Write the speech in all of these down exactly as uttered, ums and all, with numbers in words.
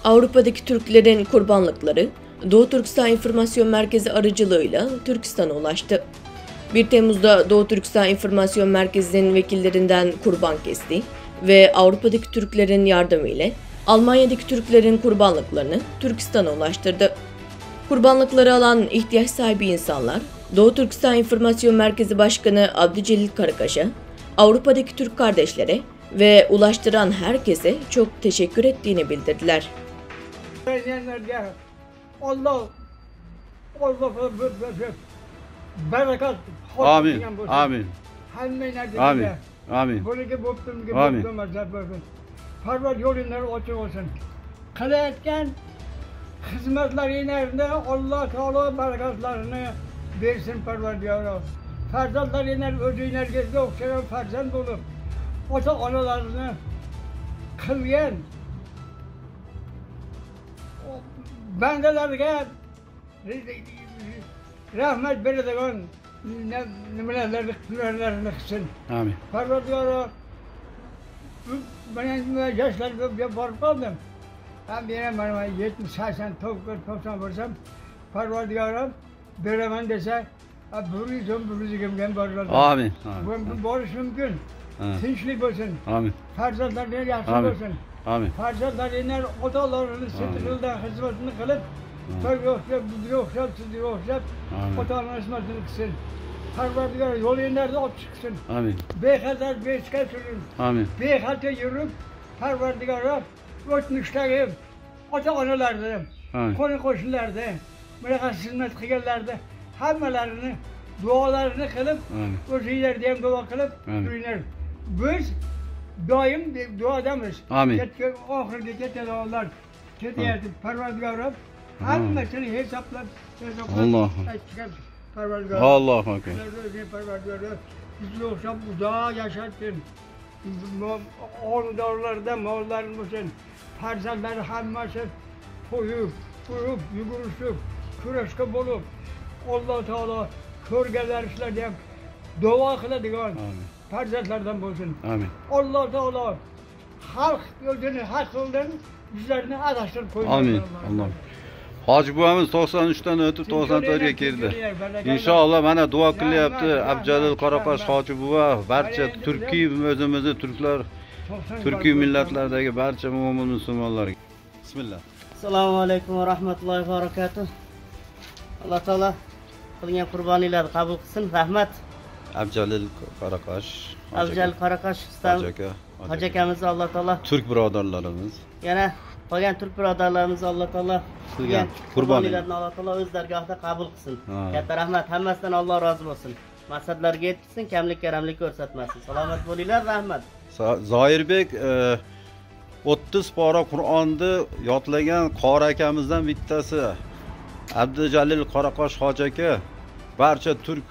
Avrupa'daki Türklerin kurbanlıkları Doğu Türkistan İnformasyon Merkezi aracılığıyla Türkistan'a ulaştı. Bir Temmuz'da Doğu Türkistan İnformasyon Merkezi'nin vekillerinden kurban kesti ve Avrupa'daki Türklerin yardımı ile Almanya'daki Türklerin kurbanlıklarını Türkistan'a ulaştırdı. Kurbanlıkları alan ihtiyaç sahibi insanlar Doğu Türkistan İnformasyon Merkezi Başkanı Abdücelil Karakaş'a, Avrupa'daki Türk kardeşlere ve ulaştıran herkese çok teşekkür ettiğini bildirdiler. Vergenlerge Allah, Allah bir, bir, bir bereket, hoş Amin, olsun. Amin. Hemmeyle Amin. Birlikte. Amin. Buniki boptum ki Amin. Boptum acaba. Parvat yolunları açık olsun. Kılayetken hizmetlerine de Allah Teala bereketlerini versin Parvat yolu. Farzatlarına özüne gezdi okşayan farzat bulup, ota analarını kılgen bendelerge rahmet beredigan ne, nimelerni, hünerlerini kılsın. Amin. Parvardigara, ben yaşlarımda bir barıp kaldım. Ben bir hemen yetmiş, seksen, doksan vursam, Parvardigara beremen dese, ha, bir yüz on, bir yüz yirmi barlar. Amin, amin. Bu, bu barış mümkün. Ha. Tinchlik bo'lsin. Amin. Farzandlarga yaxshi Amin. Bo'lsin. Amin. Farzandlarning ota-onalarini Amin. Sidqi yo'lda xizmatini qilib, Amin. Toyga o'xshab, bizga o'xshab, sizga o'xshab Amin. Ota-ona xizmatini qilsin. Parvardigor yo'linglarni ochib chiqsin. Amin. Bexatar, bechika suring. Amin. Bexato yurib, Parvardigor o'tmishdagi ota-onalarni, Amin. Qo'ni-qo'shnilarni, bunaqa xizmat qilganlarni hammalarini duolarini qilib, Amin. O'zinglarga ham duo qilib Amin. Turinglar. Biz doim de-, duodamiz. Amin. Ketgan, oxirgi ketadiganlar, ketyapti. Amin. Parvardigorim Amin. Hammasini hisoblab, hisoblab Allohu. Aytgan Parvardigor. Allohu akbar. Sizlarga o'zing Parvardigor. Bizga o'xshab uzoq yashatsin. Mo-, o'g'ildorlarda mollari bo'lsin, farzandlari hammasi to'yib, urib, yugurishib, kurashga bo'lib, Alloh taolo ko'rganlar ishlarga ham duo qiladigan Amin. Farzandlardan bo'lsin. Amin. Alloh taolo xalq o'zini haq yo'ldan bizlarni adashtirib qo'ymasin. Amin. Alloh. Hoji buvamiz to'qson uchdan o'tib, to'qson to'rtga kirdi. Inshaalloh, mana duo qilyapti Abjalil Qaraqosh hoji buva, barcha turkiy, o'zimizni turklar, turkiy millatlardagi barcha mo'min musulmonlarga. Bismillah. Assalomu alaykum va rahmatullohi va barakatuh. Alloh taolo qilgan qurboniylarni qabul qilsin. Rahmat. Abjalil Qaraqosh, Abjalil Qaraqosh ustam, hoji aka. Hoji akamizni Alloh taolo. Turk birodarlarimiz. Yana qolgan turk birodarlarimiz Alloh taolo qilgan qilgan qurboniylarni Alloh taolo o'z dargohida qabul qilsin. Amin. Katta rahmat, hammasidan Alloh rozi bo'lsin. Maqsadlarga yetkazsin, kamlik karamlik ko'rsatmasin. Salomat bo'linglar, rahmat. Sa-, Zoirbek, e, o'ttiz pora Qur'onni yodlagan qori akamizdan bittasi Abdujalil Qoraqosh hoji aka barcha turk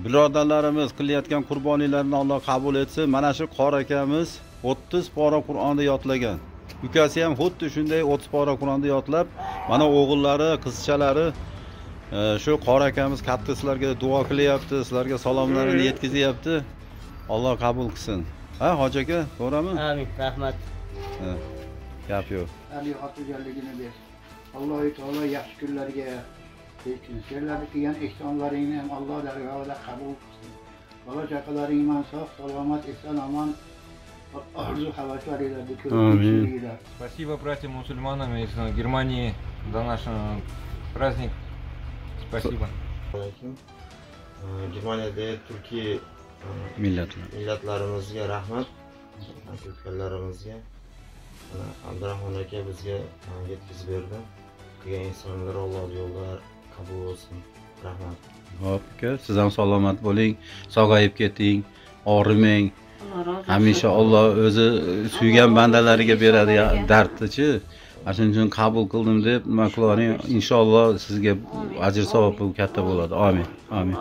birodarlarimiz qilayotgan qurboniylarni Alloh qabul etsin. Mana shu qori akamiz o'ttiz pora Qur'onni yodlagan. Ukasi ham xuddi shunday o'ttiz pora Qur'onni yodlab, mana o'g'illari, qizchalari, e, shu qori akamiz katta sizlarga duo qilyapti, sizlarga salomlarini Amin. Yetkazyapti. Alloh qabul qilsin. Ha, hoji aka, to'g'rimi? Amin, rahmat. Ha, gap yo'q. Ali xotirjamligini ber. Allohu taolo yaxshi kunlarga yetkazsin. Senlarni qilgan ehsonlaringni ham Alloh dargohida qabul qilsin. Bola chaqalaring bilan sog' salomat, eson omon, orzu havaslaringlarni ko'rib Amin. Yetishinglar. Спасибо братьям мусульманам из Германии за наш праздник. Спасибо. Alaykum. Germaniyada Turkiy millatlar. Millatlarimizga rahmat. Turklarımızga, mana, Abdurahmon aka bizga, e, yetkazib berdi. Qilgan ehsonlari Alloh yo'lida qabul bo'lsin. Rahmat. Xo'p, aka, siz ham salomat bo'ling, sog'ayib keting, og'rimang. Alloh rozi bo'lsin. Hamisha Alloh o'zi suygan bandalariga beradi ya, dardni-chi. Mana shuning uchun qabul qildim deb nima qilavering, inshaalloh sizga ajr savob katta bo'ladi. Amin. Amin.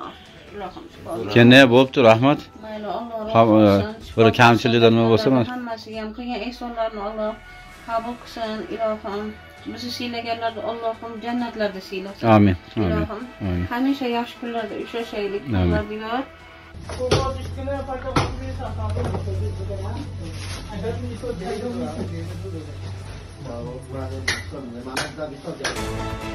Keyin ne bo'pti, rahmat. Mayli, Alloh rozi bo'lsin. Bir kamchiliklar nima bo'lsa, hammasiga ham qilgan ehsonlarini Alloh qabul qilsin, ilohim. Bizni siylaganlarni Allohim jannatlarda siylasin. Amin. Amin. Ilohim, amin. Hamisha yaxshi kunlarda uchrashaylik, amin. Parvardigor. Sağ ol. Var olun. Nemalar da bir